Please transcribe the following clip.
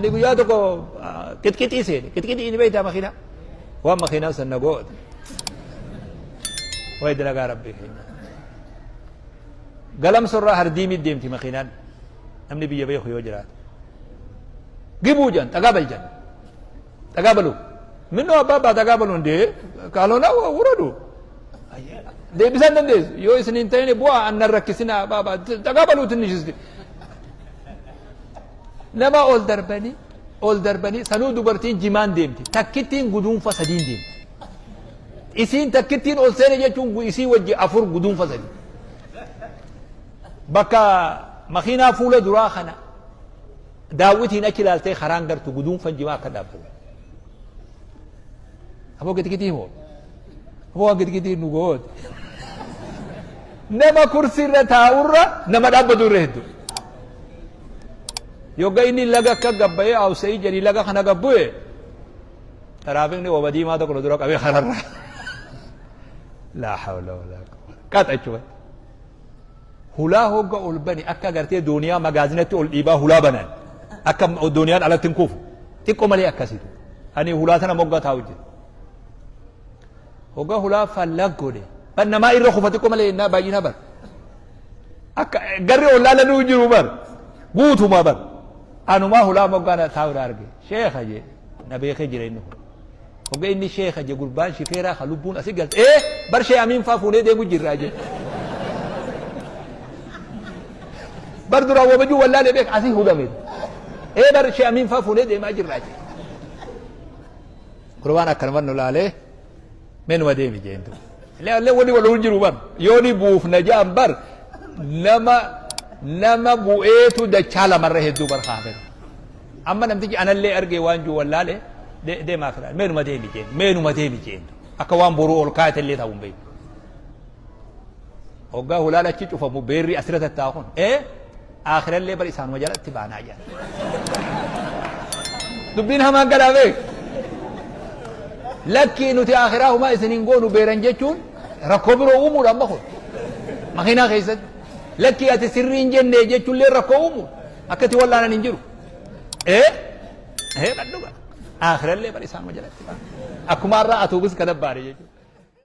Ani guyyaa tokko qixqixii seene. Qixqixii ni beektaa makiinaa? Waan makiinaa san na goote. Wayi dalagaa rabbii keenya. Galamsorraa hardiimii deemti makiinaan. Namni biyya beeku yoo jiraate. Gibuu jan xagaa bal jan. Xagaa balu. Minnoo abbaa abbaa xagaa balu ndee kaalona wuradu. Deebisaan dandeessu yoo isin hin ta'in bu'aa annan rakkisinaa abbaa abbaa xagaa baluu tinnishisti. Nama ol darbanii ol darbanii sanuu dubartiin jimaan deemti takkittiin guduunfa sadiin deemti. Isiin takkittiin ol seene jechuun isii wajji afur guduunfa sadi. Bakka makiinaa fuula duraa kana daawwitiin achi ilaaltee karaan gartu guduunfan jimaa akka dhaabbatan. Aboo gidgidii hoo? Aboo waan gidgidii nu goote. Nama kursiirra taa'urra nama dhaabbatu irra hedduu. Yogga inni laga akka gabbayee awsa'ii jedhii laga kana gabbu'e taraafikni waba diimaa tokko nu dura qabee kararra. Laa hawla walaa quwwata. Qaxa jechuudha. Hulaa hogga ol bani akka gartee dooniyaa magaazinatti ol dhiibaa hulaa banan akka dooniyaan alatti hin kufu xiqqoo malee akkasitu ani hulaa tana moggaa taa'u jira hogga hulaa fallag godhe ban namaa irra kufa xiqqoo malee innaa baay'ina bar akka garri ol laalanuu jiru bar guutuma bar anumaa hulaa moggaa na taa'u arge sheekha jee na beekee jira inni kun Hogga inni sheekha je gurbaan shifeeraa ka lubbuun asi galte ee bar shee amiin faa fuunee deemu jirraa je. Bar duraan wabajuu wallaalee beek asii hudame. Ee bar shee amiin faa fuunee deemaa jirraa je. Gurbaan akkanuma nu laalee mee numa deemi jeen tu. Illee wani wal jiru bar yoo ni buufna ja'an bar nama nama bu'eetu dachaa lamarra hedduu bar kaafetu. Amma namtichi anallee argee waan jiru wallaale deemaa fira meenuma deemi jeen meenuma deemi jeen akka waan boruu ol kaayate illee ta'uu hin beeku. Hoggaa hulaan achi cufamu beerri asirra tattaa'u kun ee aakhirallee bar isaanuma jalatti baanaa jedhan. Dubbiin hamaan galaa beek. Lakkii nuti aakhiraa humaa isin hin goonu beeran jechuun rakkoo biroo uumuudha amma kun. Makiinaa keessatti. Lakkii ati sirrii hin jenne jechuullee rakkoo uumuudha. Akka itti wallaalan hin jiru. Ee ee badhuga. Aakhirallee bar isaanuma jalatti baana. Akkuma har'a atuubis kana baane jechuudha.